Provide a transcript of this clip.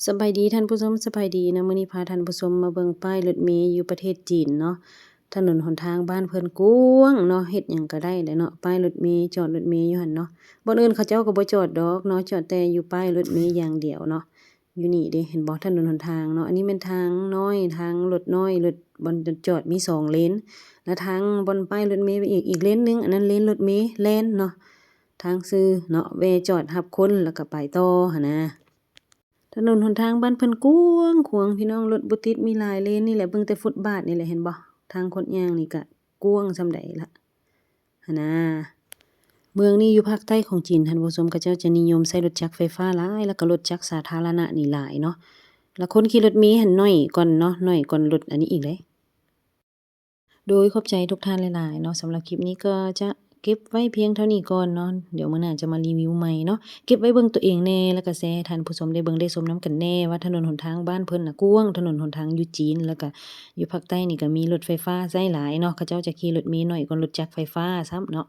ສະບາຍດີທ່ານຜູ້ຊົມ ສະບາຍດີເນາະ. ມື້ນີ້ພາທ່ານຜູ້ຊົມມາເບິ່ງປ້າຍລົດເມຢູ່ປະເທດຈີນເນາະ. ຖະໜົນຫົນທາງບ້ານເພິ່ນກວ້າງເນາະ, ເຮັດຫຍັງກໍໄດ້ແຫຼະເນາະ, ປ້າຍລົດເມ ຈອດລົດເມຢູ່ຫັ້ນເນາະ. ບ່ອນອື່ນເຂົາເຈົ້າກໍບໍ່ຈອດດອກເນາະ, ຈອດແຕ່ຢູ່ປ້າຍລົດເມຢ່າງດຽວເນາະ. ຢູ່ນີ້ເດ້ ເຫັນບໍ່ ຖະໜົນຫົນທາງເນາະ, ອັນນີ້ແມ່ນທາງນ້ອຍ ທາງລົດນ້ອຍ ລົດບ່ອນຈອດມີສອງເລນ ແລະທາງບ່ອນປ້າຍລົດເມໄປອີກ ອີກເລນໜຶ່ງ ອັນນັ້ນເລນລົດເມແລ່ນເນາະ. ທາງຊື່ເນາະ ແວ່ຈອດຮັບຄົນແລ້ວກໍໄປຕໍ່ຫັ້ນນະ. ຖະໜົນຫົນທາງບ້ານເພິ່ນກວ້າງຂວາງ ພີ່ນ້ອງ, ລົດບໍ່ຕິດ ມີຫຼາຍເລນນີ້ແຫຼະ. ເບິ່ງແຕ່ຟຸດບາດນີ້ແຫຼະ ເຫັນບໍ່, ທາງຄົນຍ່າງນີ້ກະກວ້າງສ່ຳໃດລະ ຫັ້ນນະ. ເມືອງນີ້ຢູ່ພາກໃຕ້ຂອງຈີນ ທ່ານຜູ້ຊົມ, ເຂົາເຈົ້າຈະນິຍົມໃຊ້ລົດຈັກໄຟຟ້າຫຼາຍ ແລ້ວກໍລົດຈັກສາທາລະນະນີ້ຫຼາຍເນາະ. ແລ້ວຄົນຂີ່ລົດເມຫັ້ນໜ້ອຍກ່ອນເນາະ, ໜ້ອຍກ່ອນລົດອັນນີ້ອີກເດ້. ໂດຍ ຂອບໃຈທຸກທ່ານຫຼາຍໆເນາະ. ສຳລັບຄລິບນີ້ກໍຈະເກັບໄວ້ພຽງເທົ່ານີ້ກ່ອນເນາະ, ດຽວມື້ໜ້າຈະມາຣີວິວໃໝ່ເນາະ. ເກັບໄວ້ເບິ່ງຕົວເອງແດ່ ແລ້ວກໍແຊໃຫ້ທ່ານຜູ້ຊົມໄດ້ເບິ່ງໄດ້ຊົມນຳກັນແດ່ ວ່າຖະໜົນຫົນທາງບ້ານເພິ່ນນະກວ້າງ, ຖະໜົນຫົນທາງຢູ່ຈີນ ແລ້ວກໍຢູ່ພາກໃຕ້ນີ້ກໍມີລົດໄຟຟ້າໃຊ້ຫຼາຍເນາະ. ເຂົາເຈົ້າຈະຂີ່ລົດເມໜ້ອຍກ່ອນລົດຈັກໄຟຟ້າຊ້ຳເນາະ.